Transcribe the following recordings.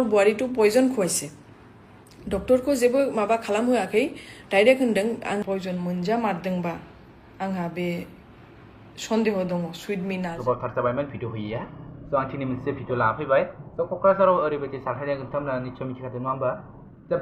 बुआरिथ' poison खुवाइसे डक्टरखौ जेबो माबा खालामहोआखै direct होनदों आं पयजन मोनजामारदोंबा आंहा बे सन्देह दङ सुइट मिना गोबाव थार जाबायमोन भिडिअ होयैया स' आं दिनै मोनसे भिडिअ लाना फैबाय स' क'क्राझाराव ओरैबायदि जाथाय जागोन नोंथांमोना निस्सय मिथिखादों नङा होमबा दा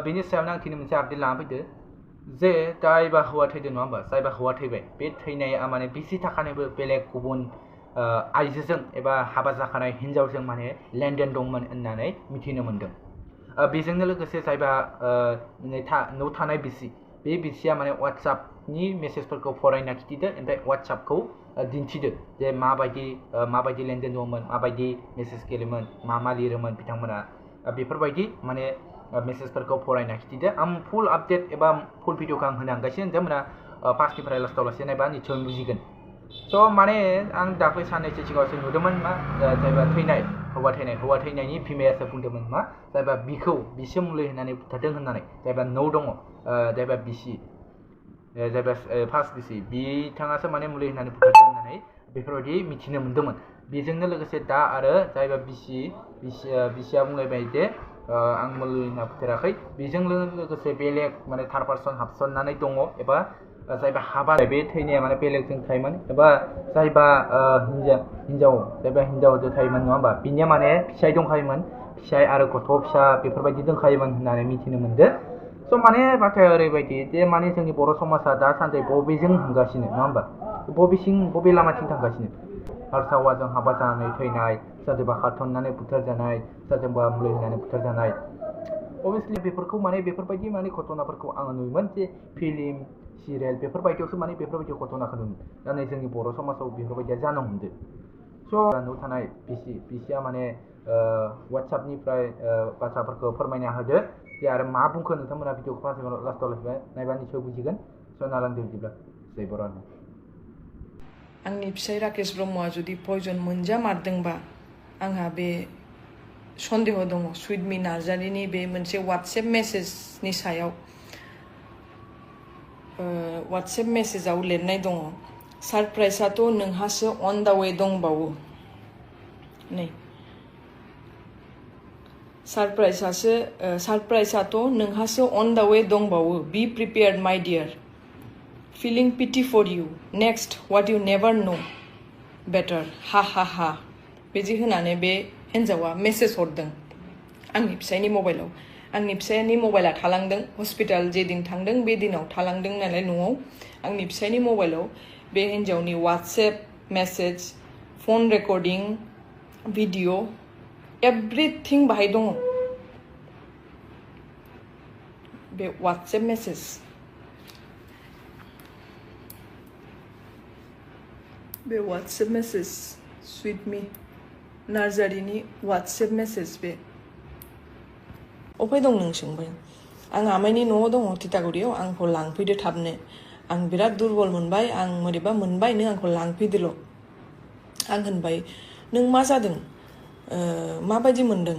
बेनि सायावनो आं दिनै मोनसे आपडेट लाना फैदो जे जायबा हौवा थैदों नङा होमबा जायबा हौवा थैबाय बे थैनाया माने बिसि थाखानायबो बेलेग गुबुन आइजोजों एबा हाबा जाखानाय हिन्जावजों माने लेनदेन दंमोन होननानै मिथिनो मोन्दों बेजोंनो लोगोसे जायबा न'आव थानाय बिसि बे बिसिया माने वाट्सएपनि मेसेजफोरखौ फरायना खिथिदो ओमफ्राय वाट्सएपखौ दिन्थिदो जे माबायदि लेनदेन दंमोन माबायदि मेसेज गेलेमोन मा लिरोमोन बिथांमोना बेफोरबायदि माने मेसेजफोरखौ फरायना खिथिदो आं फुल आपडेट एबा फुल भिडिअखौ आं होनो हांगासिनो नोंथांमोना फार्स्टनिफ्राय लास्टआव लासै नायबा निस्सय बुजिगोन स' माने आं दाख्लै साननैसो सिगाङावसो नुदोंमोन मा जायबा हौवा थैनायनि बिमायासो बुंदोंमोन मा जायबा बिसो मुलि होनानै बुथारदों होननानै जायबा नौ दङ जायबा बिसि जायबा फार्स्ट बिसि बिथाङासो माने मुलि होनानै बुथारदों होननानै बेफोरबायदि मिथिनो मोन्दोंमोन बेजोंनो लोगोसे दा आरो जायबा बिसिया बुंलायबाय जे आं मुलि होना बुथाराखै बेजों लोगोसे बेलेग माने थार्ड पार्सन हाबसननानै दङ एबा जायबा हाबा बे थैनाया माने बेलेगजों थायोमोन एबा जायबा हिन्जावजों थायोमोन नङा होमबा बिनिया माने फिसाय दंखायोमोन फिसाय आरो गथ' फिसा बेफोरबायदि दंखायोमोन होननानै मिथिनो मोन्दों स' माने बाथ्राया ओरैबायदि जे माने जोंनि बर' समाजा दासान्दि बबेजों थांगासिनो नङा होमबा बबे लामाथिं थांगासिनो हारसा हौवाजों हाबा जानानै थैनाय सोरजोंबा खारथननानै बुथारजानाय सोरजोंबा मुलि होनानै बुथारजानाय अभियासलि बेफोरबायदि माने घटनाफोरखौ आङो नुयोमोन जे फिल्म सिरियेल बेफोरबायदियावसो माने बेफोरबायदि घटनाखौ नुयो दा नै जोंनि बर' समाजाव बेफोरबायदिया जानो हमदो स' न'आव थानाय बिसिया माने वाट्सएपनिफ्राय बाथ्राफोरखौ फोरमायना होदो जे आरो मा बुंखो नोंथांमोना भिडिअखौ फार्स्ट लास्टआव नायबा निस्सय बुजिगोन स' नालांदो बिदिब्ला जय बर'नो आंनि फिसाय राकेश ब्रह्मआ जुदि पयजन मोनजामारदोंबा आंहा बे सन्देह दङ सुइट मि नार्जारिनि बे मोनसे वाट्सएप मेसेजनि सायाव वाट्सएप मेसेजाव लिरनाय दङ सारप्राइजआथ' नोंहासो अन दा वे दंबावो नै सारप्राइजआथ' नोंहासो अन दा वे दंबावो बी प्रिपेयार्ड माय dear feeling pity for you next what you never know better ha ha ha बिदि होनानै बे हिन्जावा मेसेज हरदों आंनि फिसायनि मबाइलाव आंनि फिसायनि मबाइला थालांदों हस्पिटाल जे दिन थांदों बे दिनाव थालांदों नालाय न'आव आंनि फिसायनि मबाइलाव बे हिन्जावनि WhatsApp message phone recording video everything बाहाय दङ बे वाट्सएप मेसेज बे वाट्सएप मेसेज सुइट मि नार्जारिनि वाट्सएप मेसेज बे अफाय दं नों सोंबाय आं आमाइनि न'आव दङ तितागुरियाव आंखौ लांफैदो थाबनो आं बिराद दुरबल मोनबाय आं मोरैबा मोनबाय नों आंखौ लांफैदोल' आं होनबाय नों मा जादों माबायदि मोनदों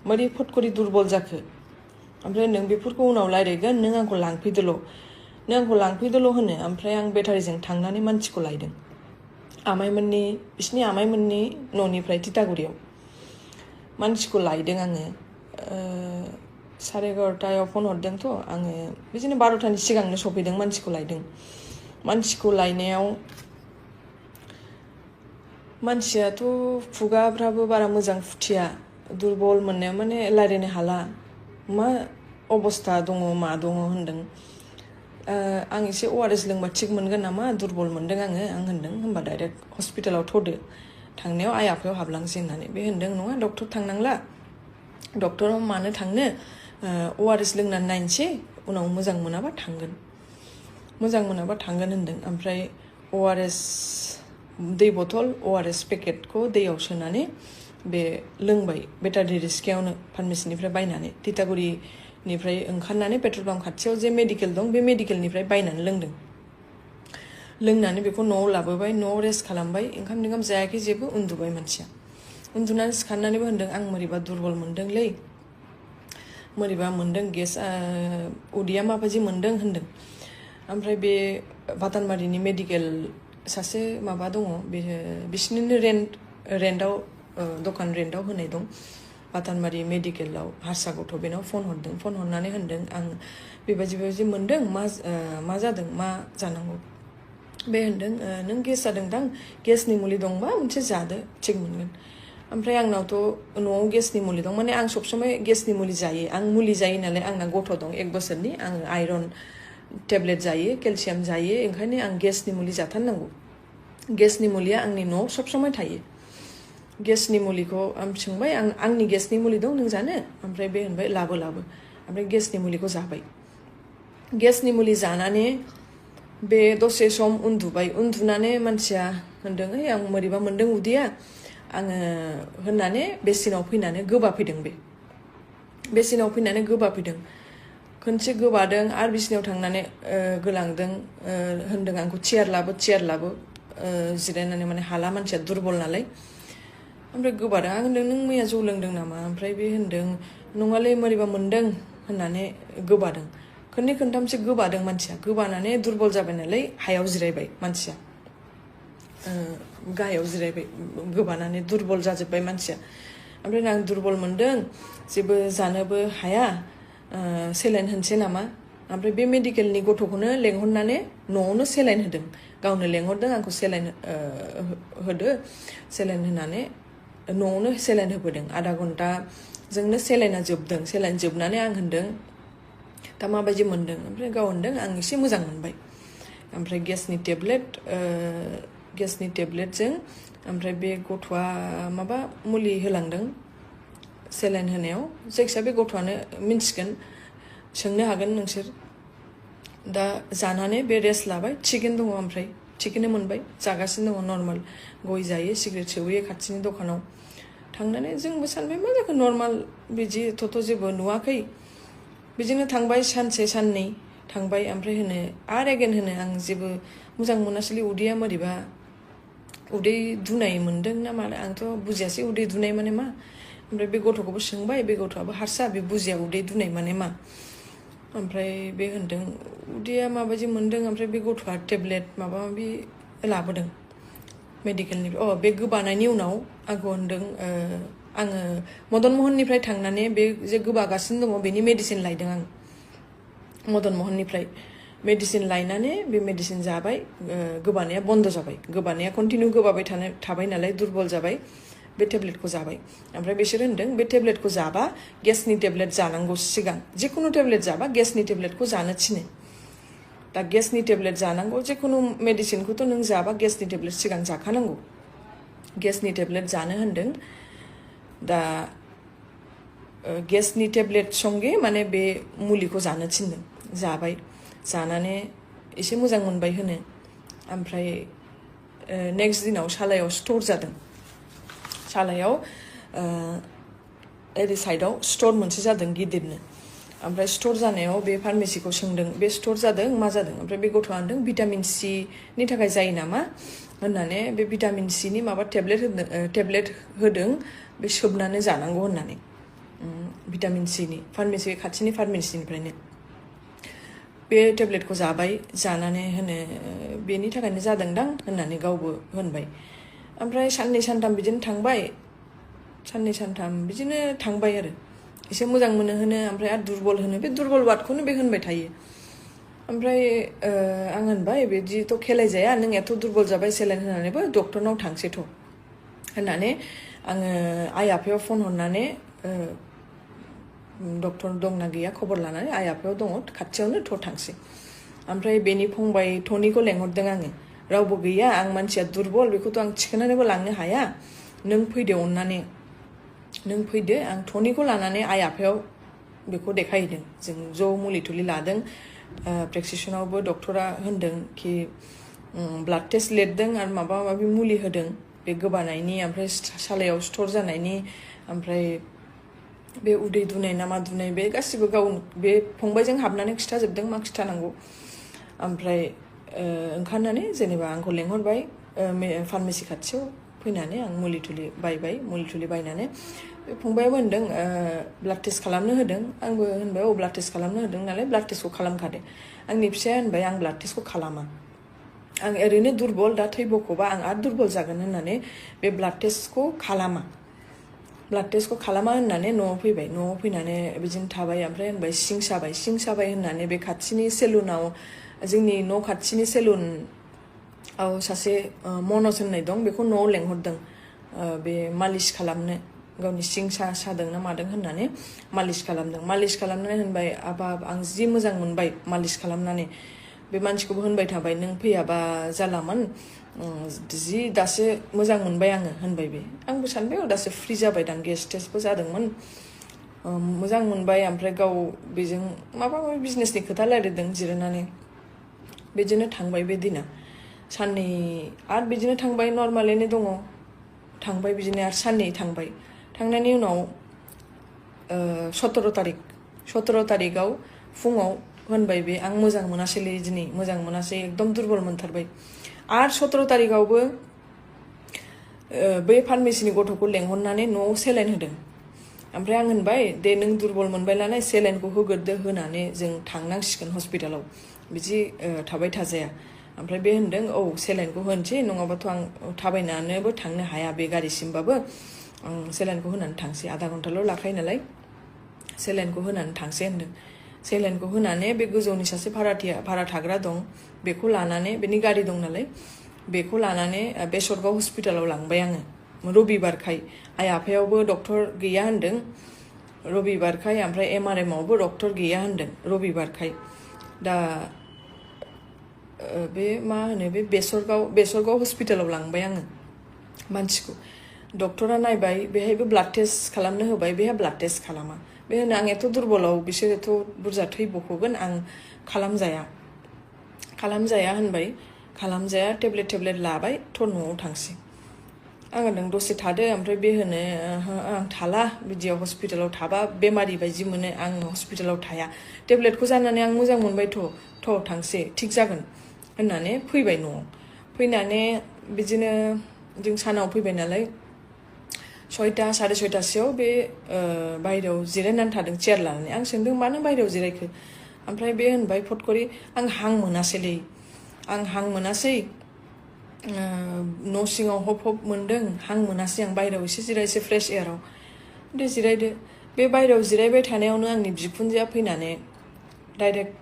मारै फटकरि दुरबल जाखो ओमफ्राय नों बेफोरखौ उनाव रायज्लायगोन नों आंखौ लांफैदोल' होनो ओमफ्राय आं बेटारिजों थांनानै मानसिखौ लायदों बिसिनि आमाइमोननि न'निफ्राय तितागुरियाव मानसिखौ लायदों आङो 11:30 फन हरदोंथ' आङो बिदिनो 12टानि सिगांनो सफैदों मानसिखौ लायदों मानसिखौ लायनायाव मानसियाथ' खुगाफ्राबो बारा मोजां फुथिया दुरबल मोननाया माने रायज्लायनो हाला मा अबस्था दङ मा दङ होनदों आं एसे ORS लोंबा थिग मोनगोन नामा दुरबल मोनदों आं होनदों होमबा डाइरेक्ट हस्पिटालाव थ'दो थांनायाव आइ आफायाव हाबलांसै होननानै बे होनदों नङा डक्टर थांनांला डक्टराव मानो थांनो ORS लोंनानै नायनोसै उनाव मोजां मोनाबा थांगोन होनदों ओमफ्राय ORS दै बथल ORS पेकेटखौ दैयाव सोनानै बे लोंबाय बेटारि रिस्कायावनो फार्मेसिनिफ्राय बायनानै तितागुरिनिफ्राय ओंखारनानै पेट्रल पाम्प खाथियाव जे मेडिकेल दं बे मेडिकेलनिफ्राय बायनानै लोंनानै बेखौ न'आव लाबोबाय न'आव रेस्ट खालामबाय ओंखाम जायाखै जेबो उन्दुबाय मानसिया उन्दुनानै सिखारनानैबो होनदों आं मोरैबा दुरबल मोनदोंलै मोरैबा मोनदों गेस उदैया माबायदि मोनदों होनदों ओमफ्राय बे भातानबारिनि मेडिकेल सासे माबा दङ बिसिनिनो रेन्टआव दखान रेन्टआव होनाय दं बातानबारि मेडिकेलाव हारसा गथ' बेनाव फन हरदों फन हरनानै होनदों आं बेबायदि मोनदों मा जादों मा जानांगौ बे होनदों नों गेस जादोंदां गेसनि मुलि दंबा मोनसे जादो थिग मोनगोन ओमफ्राय आंनावथ' न'आव गेसनि मुलि दं माने आं सबसमाय गेसनि मुलि जायो आं मुलि जायो नालाय आंना गथ' दं 1 बोसोरनि आङो आइरन टेब्लेट जायो केलसियाम जायो ओंखायनो आं गेसनि मुलि जाथारनांगौ गेसनि मुलिया आंनि न'आव सबसमाय थायो गेसनि मुलिखौ आं सोंबाय आंनि गेसनि मुलि दं नों जानो ओमफ्राय बे होनबाय लाबो ओमफ्राय गेसनि मुलिखौ जाबाय गेसनि मुलि जानानै बे दसे सम उन्दुनानै मानसिया होनदों आं मोरैबा मोनदों उदैया आङो होननानै बेसिनाव फैनानै गोबाफैदों बेसिनाव फैनानै गोबाफैदों खनसे गोबादों आरो बिसिनायाव थांनानै गोलांदों होनदों आंखौ चेयार लाबो जिरायनानै माने हाला मानसिया दुरबल नालाय ओमफ्राय गोबादों आं होनदों नों मैया जौ लोंदों नामा ओमफ्राय बे होनदों नङालै मोरैबा मोनदों होननानै गोबादों खननै खनथामसो गोबादों मानसिया गोबानानै दुरबल जाबाय नालाय हायाव जिरायबाय मानसिया गाहायाव जिरायबाय गोबानानै दुरबल जाजोब्बाय मानसिया ओमफ्राय आं दुरबल मोनदों जेबो जानोबो हाया सेलाइन होनसै नामा ओमफ्राय बे मेडिकेलनि गथ'खौनो लेंहरनानै न'आवनो सेलाइन होदों गावनो लेंहरदों आंखौ सेलाइन होदो सेलाइन होनानै न'आवनो सेलाइन होबोदों आधा घन्टाजोंनो सेलाइना जोबदों सेलाइन जोबनानै आं होनदों दा माबायदि मोनदों ओमफ्राय गाव होनदों आं एसे मोजां मोनबाय ओमफ्राय गेसनि टेब्लेटजों ओमफ्राय बे गथ'आ माबा मुलि होलांदों सेलाइन होनायाव जायखिया बे गथ'आनो मिन्थिगोन सोंनो हागोन नोंसोर दा जानानै बे रेस्ट लाबाय थिगैनो दङ ओमफ्राय थिगैनो मोनबाय जागासिनो दङ नर्माल गय जायो सिगारेट सोबोयो खाथिनि दखानाव थांनानै जोंबो सानबाय मा जाखो नर्माल बिदिथ' जेबो नुवाखै बिदिनो थांबाय सानसे साननै थांबाय ओमफ्राय होनो आरो एगेन होनो आं जेबो मोजां मोनासैलै उदैया मोरैबा उदै दुनाय मोनदों ना मानो आंथ' बुजियासै उदै दुनाय माने मा ओमफ्राय बे गथ'खौबो सोंबाय बे गथ'आबो हारसा बे बुजिया उदै दुनाय माने मा ओमफ्राय बे होनदों उदैया माबायदि मोनदों ओमफ्राय बे गथ'आ टेब्लेट माबा माबि लाबोदों मेडिकेलनिफ्राय बे गोबानायनि उनाव आंखौ होनदों आङो मदन महननिफ्राय थांनानै बे जे गोबागासिनो दङ बेनि मेडिसिन लायदों आं मदन महननिफ्राय मेडिसिन लायनानै बे मेडिसिन जाबाय गोबानाया बन्द जाबाय गोबानाया कन्टिनिउ गोबाबाय थाबाय नालाय दुरबल जाबाय बे टेब्लेटखौ जाबाय ओमफ्राय बिसोर होनदों बे टेब्लेटखौ जाबा गेसनि टेब्लेट जानांगौ सिगां जिखुनु टेब्लेट जाबा गेसनि टेब्लेटखौ जानो थिनो दा गेसनि टेब्लेट जानांगौ जिखुनु मेडिसिनखौथ' नों जाबा गेसनि टेब्लेट सिगां जाखानांगौ गेसनि टेब्लेट जानो होनदों दा गेसनि टेब्लेट संगे माने बे मुलिखौ जानो थिनदों जाबाय जानानै एसे मोजां मोनबाय होनो ओमफ्राय नेक्स्ट दिनाव सालायाव स्ट'र जादों सालायाव ओरै साइडआव स्ट'र मोनसे जादों गिदिरनो ओमफ्राय स्ट'र जानायाव बे फार्मेसिखौ सोंदों बे स्ट'र जादों मा जादों ओमफ्राय बे गथ'आ होनदों भिटामिन सि नि थाखाय जायो नामा होननानै बे भिटामिन सि नि माबा टेब्लेट होदों बे सोबनानै जानांगौ होननानै भिटामिन सि नि फार्मेसि खाथिनि फार्मेसिनिफ्रायनो बे टेब्लेटखौ जाबाय जानानै होनो बेनि थाखायनो जादोंदां होननानै गावबो होनबाय ओमफ्राय साननै सानथाम बिदिनो थांबाय साननै सानथाम बिदिनो थांबाय आरो एसे मोजां मोनो होनो ओमफ्राय आरो दुरबल होनो बे दुरबल वार्डखौनो बे होनबाय थायो ओमफ्राय आं होनबाय बिदिथ' खेलाय जाया नों एथ' दुरबल जाबाय सेलाइन होनानैबो डक्टरनाव थांसैथ' होननानै आङो आइ आफायाव फन हरनानै डक्टर दंना गैया खबर लानानै आइ आफायाव दङ खाथियावनो थ' थांसै ओमफ्राय बेनि फंबाय टनिखौ लेंहरदों आङो रावबो गैया आं मानसिया दुरबल बेखौथ' आं थिखोनानैबो लांनो हाया नों फैदो अननानै नों फैदो आं टनिखौ लानानै आइ आफायाव बेखौ देखायहैदों जों ज' मुलि थुलि लादों प्रेसक्रिपसनावबो डक्टरा होनदों कि ब्लाड टेस्ट लिरदों आरो माबा माबि मुलि होदों बे गोबानायनि ओमफ्राय सालायाव स्ट'र जानायनि ओमफ्राय बे उदै दुनाय ना मा दुनाय बे गासिबो गाव बे फंबायजों हाबनानै खिथाजोबदों मा खिथानांगौ ओमफ्राय ओंखारनानै जेनेबा आंखौ लेंहरबाय फार्मेसि खाथियाव फैनानै आं मुलि थुलि बायबाय मुलि थुलि बायनानै बे फंबायाबो होनदों ब्लाड टेस्ट खालामनो होदों आंबो होनबाय ब्लाड टेस्ट खालामनो होदों नालाय ब्लाड टेस्टखौ खालामखादो आंनि फिसाया होनबाय आं ब्लाड टेस्टखौ खालामा आं ओरैनो दुरबल दा थै बख'बा आं आरो दुरबल जागोन होननानै बे ब्लाड टेस्टखौ खालामा ब्लाड टेस्टखौ खालामा होननानै न'आव फैबाय न'आव फैनानै बिदिनो थाबाय ओमफ्राय होनबाय सिं साबाय होननानै बे खाथिनि सेलुनाव जोंनि न' खाथिनि सेलुनाव सासे मनज होननाय दं बेखौ न'आव लेंहरदों बे मालिस खालामनो गावनि सिं सादों ना मादों होननानै मालिस खालामनानै होनबाय आबाब आं जि मोजां मोनबाय मालिस खालामनानै बे मानसिखौबो होनबाय थाबाय नों फैयाबा जालामोन जि दासो मोजां मोनबाय आङो होनबाय बे आंबो सानबाय दासो फ्रि जाबाय दां गेस टेस्टबो जादोंमोन मोजां मोनबाय ओमफ्राय गाव बेजों माबा माबि बिजनेसनि खोथा रायलायदों जिरायनानै बिदिनो थांबाय बे दिना साननै आरो बिदिनो थांबाय नर्मालैनो दङ थांबाय बिदिनो आरो साननै थांबाय थांनायनि उनाव 17 तारिखआव फुङाव होनबाय बे आं मोजां मोनासैलै दिनै मोजां मोनासै एकदम दुरबल मोनथारबाय आरो 17 तारिखआवबो बै फार्मेसिनि गथ'खौ लेंहरनानै न'आव सेलाइन होदों ओमफ्राय आं होनबाय दे नों दुरबल मोनबाय नालाय सेलाइनखौ होग्रोदो होनानै जों थांनांसिगोन हस्पिटालाव बिदि थाबाय थाजाया ओमफ्राय बे होनदों औ सेलाइनखौ होनोसै नङाबाथ' आं थाबायनानैबो थांनो हाया बे गारिसिमबाबो आं सेलाइनखौ होनानै थांसै आधा घन्टाल' लाखायो नालाय सेलाइनखौ होनानै थांसै होनदों सेलाइनखौ होनानै बे गोजौनि सासे भारा थाग्रा दं बेखौ लानानै बेनि गारि दं नालाय बेखौ लानानै बेसरगाव हस्पिटालाव लांबाय आङो रबिबारखाय आइ आफायावबो डक्टर गैया होनदों रबिबारखाय ओमफ्राय MRM आवबो डक्टर गैया होनदों रबिबारखाय दा बे मा होनो बे बेसरगाव हस्पिटालाव लांबाय आङो मानसिखौ डक्टरा नायबाय बेहायबो ब्लाड टेस्ट खालामनो होबाय बेहा ब्लाड टेस्ट खालामा बे होनो आं एथ' दुरबलाव बिसोर एथ' बुरजा थै बख'गोन आं खालामजाया होनबाय खालामजाया टेब्लेट लाबाय थ' न'आव थांसै आं होनदों दसे थादो ओमफ्राय बे होनो आं थाला बिदियाव हस्पिटालाव थाबा बेमारि बायदि मोनो आं हस्पिटालाव थाया टेब्लेटखौ जानानै आं मोजां मोनबाय थ' थांसै थिग जागोन होननानै फैबाय न'आव फैनानै बिदिनो जों सानाव फैबाय नालाय 6टा 6:30सोआव बे बायहेरायाव जिरायनानै थादों चेयार लानानै आं सोंदों मानो बायहेरायाव जिरायखो ओमफ्राय बे होनबाय फटकरि आं हां मोनासै न' सिङाव हब मोनदों हां मोनासै आं बायहेरायाव एसे जिरायसै फ्रेश एयाराव दे जिरायदो बे बायहेरायाव जिरायबाय थानायावनो आंनि बिखुनजोआ फैनानै डाइरेक्ट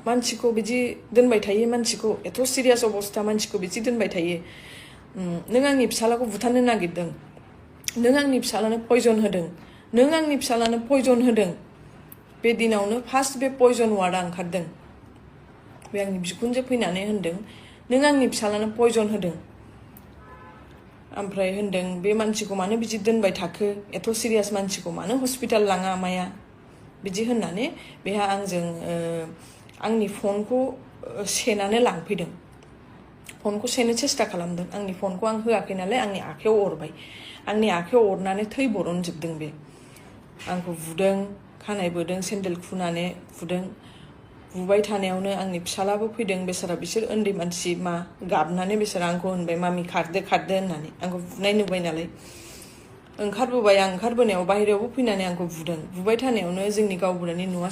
मानसिखौ बिदि दोनबाय थायो मानसिखौ एथ' सिरियास अबस्था मानसिखौ बिदि दोनबाय थायो नों आंनि फिसालाखौ बुथारनो नागिरदों नों आंनि फिसालानो पयजन होदों बे दिनावनो फार्स्ट बे पयजन वार्डआ ओंखारदों बे आंनि बिखुनजो फैनानै होनदों नों आंनि फिसालानो पयजन होदों ओमफ्राय होनदों बे मानसिखौ मानो बिदि दोनबाय थाखो एथ' सिरियास मानसिखौ मानो हस्पिटाल लाङा माया बिदि होननानै बेहा आंजों आंनि फनखौ सेनानै लांफैदों फनखौ सेनो सेस्था खालामदों आंनि फनखौ आं होआखै नालाय आंनि आखायाव अरबाय आंनि आखायाव अरनानै थै बरनजोबदों बे आंखौ बुदों खानाय बोदों सेन्देल खुनानै बुबाय थानायावनो आंनि फिसालाबो फैदों बेसारा बिसोर उन्दै मानसि मा गाबनानै बेसारा आंखौ होनबाय मामि खारदो होननानै आंखौ बुनाय नुबाय नालाय ओंखारबोबाय आं ओंखारबोनायाव बाहेरायावबो फैनानै आंखौ बुबाय थानायावनो जोंनि गावबुरानि न'आ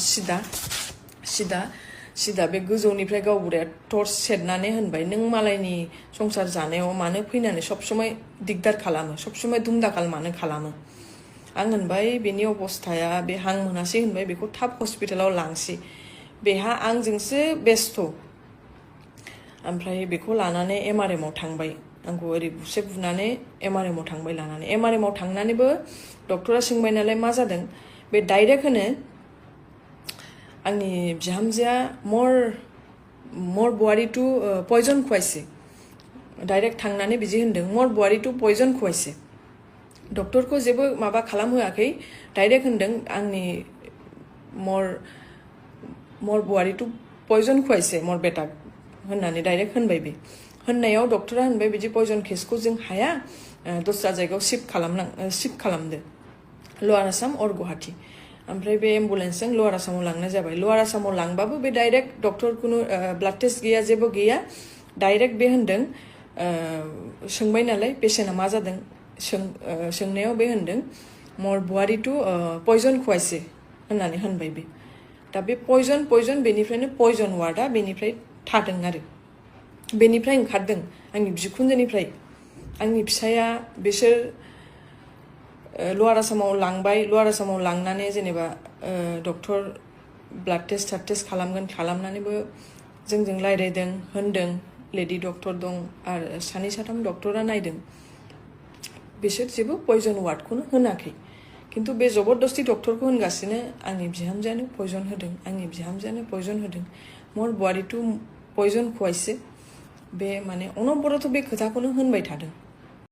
सिदा बे गोजौनिफ्राय गावबुराया टर्च सेरनानै होनबाय नों मालायनि संसार जानायाव मानो फैनानै सबसमाय दिगदार खालामो सबसमाय दुमदाखाल मानो खालामो आं होनबाय बेनि अबस्थाया बे हां मोनासै होनबाय बेखौ थाब हस्पिटालाव लांसै बेहा आंजोंसो बेस्थ' ओमफ्राय बेखौ लानानै MRM आव थांबाय आंखौ ओरै बुसे बुनानै MRM आव थांबाय लानानै MRM आव थांनानैबो डक्टरा सोंबाय नालाय मा जादों बे डाइरेक्ट होनो आंनि बिहामजोआ मर बुवारी टु पयजन खुवाइसे डाइरेक्ट थांनानै बिदि होनदों मर बुवारी टु पयजन खुवाइसे डक्टरखौ जेबो माबा खालामहोआखै डाइरेक्ट होनदों आंनि मर बुवारी टु पयजन खुवाइसे मर बेटा होननानै डाइरेक्ट होनबाय बे होननायाव डक्टरा होनबाय बिदि पयजन केसखौ जों हाया दस्रा जायगायाव शिफ्ट खालामदो लवार आसाम अर गुवाहाटी ओमफ्राय बे एम्बुलेन्सजों लवार आसामाव लांनाय जाबाय लवार आसामाव लांबाबो बे डाइरेक्ट डक्टर कुनु ब्लाड टेस्ट गैया जेबो गैया डाइरेक्ट बे होनदों सोंबाय नालाय पेसेन्टआ मा जादों सोंनायाव बे होनदों मर बुवारी टु पयजन खुवाइसे होननानै होनबाय बे दा बे पयजन बेनिफ्रायनो पयजन वार्डआ बेनिफ्राय थादों आरो बेनिफ्राय ओंखारदों आंनि बिखुनजोनिफ्राय आंनि फिसाया बिसोर लवार आसामाव लांबाय लवार आसामाव लांनानै जेनेबा डक्टर ब्लाड टेस्ट खालामगोन खालामनानैबो जोंजों रायज्लायदों होनदों लेडि डक्टर दं आरो सानै साथाम डक्टरा नायदों बिसोर जेबो पयजन वार्डखौनो होनाखै खिन्थु बे जबरदस्ति डक्टरखौ होनगासिनो आंनि बिहामजोआनो पयजन होदों आंनि बिहामजोआनो पयजन होदों मोर बुवारिथ' पयजन खुवाइसे बे माने अनबरथ' बे खोथाखौनो होनबाय थादों